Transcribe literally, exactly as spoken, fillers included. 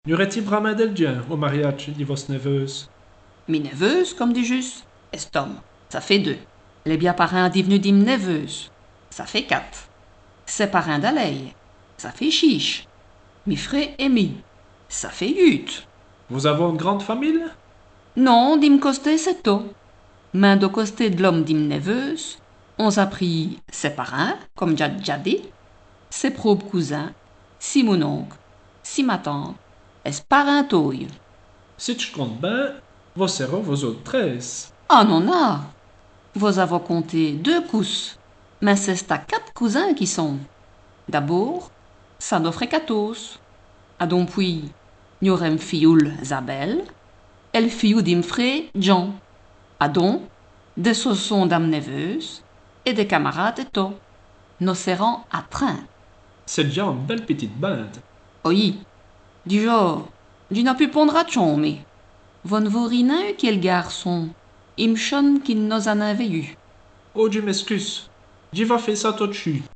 N'îrè-t-i brâmint dèl djin au mariadje di vosse nèveûse ? Mi nèveûse, come di djusse, èst ome, ça faît deûs. Lès bia-parints div'nus di m' nèveûse, ça faît quate. Sès parints da lèy, ça faît chîj. Mi fré èt mi, ça faît yût'. Vos-avoz one grande famile ? Non, di m' costé c'èst tot. Mins do costé d' l'ome di m' nèveûse, on-z-a pris sès parints, come dj'a dja dit, sès prôpes cousins, si mononke, si matante, èt s' parintoye. Si dj' compte bin, vos sèroz vos-ôtes trêze. Ah non, non. Vos-avoz compté deûs cousses, mins c'èst à quate cousins qu'i sont. D'abôrd, ça nos frè quatôze. Adon pwîs, nos-ârins m' fiyoûle Zabèle, èt l' fiyou di m' fré Djan. Adon, dès soçons da m' nèveûse, èt dès camarâdes ètou. Nos sèrans à trinte. C'èst dèdja one bèle pitite binde. Oyi. Dijans, dji n'a pus pont d' radjon, mi. Vos n' vôrîz nin on quél' gârçon, i m' chone qu'i nos-a nin vèyu. Oh, dji m'èscuse. Dji va fé ça tot d' chûte.